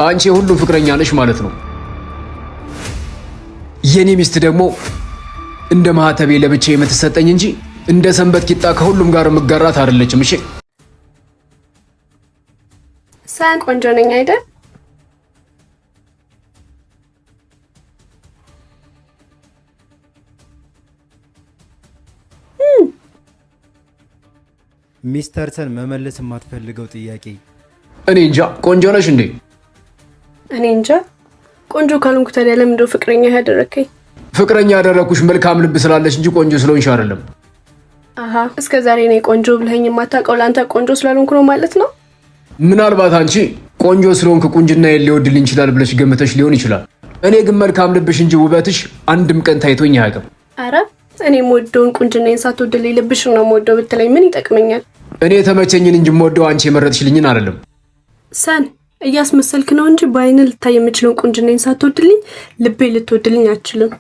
አንቺ የሁሉም ፍቅረኛ ነሽ ማለት ነው። የኔ ሚስት ደግሞ እንደ ማህተቤ ለብቻ የምትሰጠኝ እንጂ እንደ ሰንበት ቂጣ ከሁሉም ጋር የምጋራት አይደለችም። እሺ። ሰን፣ ቆንጆ ነኝ አይደል? ሚስተር ሰን፣ መመለስ የማትፈልገው ጥያቄ? እኔ እንጃ። ቆንጆ ነሽ እንዴ? እኔ እንጃ። ቆንጆ ካልሆንኩ ታዲያ ለምንድነው ፍቅረኛ ያደረከኝ? ፍቅረኛ ያደረኩሽ መልካም ልብ ስላለሽ እንጂ ቆንጆ ስለሆንሽ አይደለም። አሀ፣ እስከ ዛሬ እኔ ቆንጆ ብለኸኝ የማታውቀው ለአንተ ቆንጆ ስላልሆንኩ ነው ማለት ነው? ምናልባት አንቺ ቆንጆ ስለሆንክ ቁንጅና ሊወድልኝ ይችላል ብለሽ ገምተሽ ሊሆን ይችላል። እኔ ግን መልካም ልብሽ እንጂ ውበትሽ አንድም ቀን ታይቶኝ አያውቅም። አረ፣ እኔ የምወደውን ቁንጅናዬን ሳትወድልኝ ልብሽን ነው የምወደው ብትለኝ ምን ይጠቅመኛል? እኔ የተመቸኝን እንጂ የምወደው አንቺ የመረጥሽልኝን አይደለም። ሰን፣ እያስመሰልክ ነው እንጂ በአይን ልታይ የምችለውን ቁንጅናዬን ሳትወድልኝ ልቤ ልትወድልኝ አትችልም።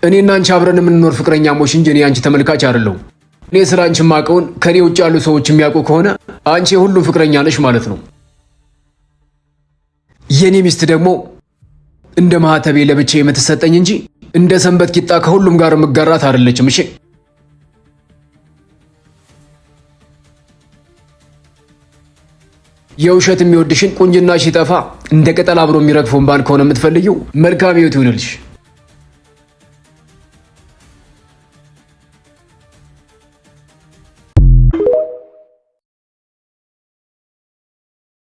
እኔና አንቺ አብረን የምንኖር ፍቅረኛሞች እንጂ እኔ አንቺ ተመልካች አይደለሁም። እኔ ስለ አንቺ የማውቀውን ከኔ ውጭ ያሉ ሰዎች የሚያውቁ ከሆነ አንቺ የሁሉም ፍቅረኛ ነሽ ማለት ነው። የኔ ሚስት ደግሞ እንደ ማህተቤ ለብቻ የምትሰጠኝ እንጂ እንደ ሰንበት ቂጣ ከሁሉም ጋር የምጋራት አይደለችም። እሺ። የውሸት የሚወድሽን ቁንጅና ሲጠፋ እንደ ቅጠል አብሮ የሚረግፈውን ባል ከሆነ የምትፈልጊው፣ መልካም ህይወት ይሁንልሽ።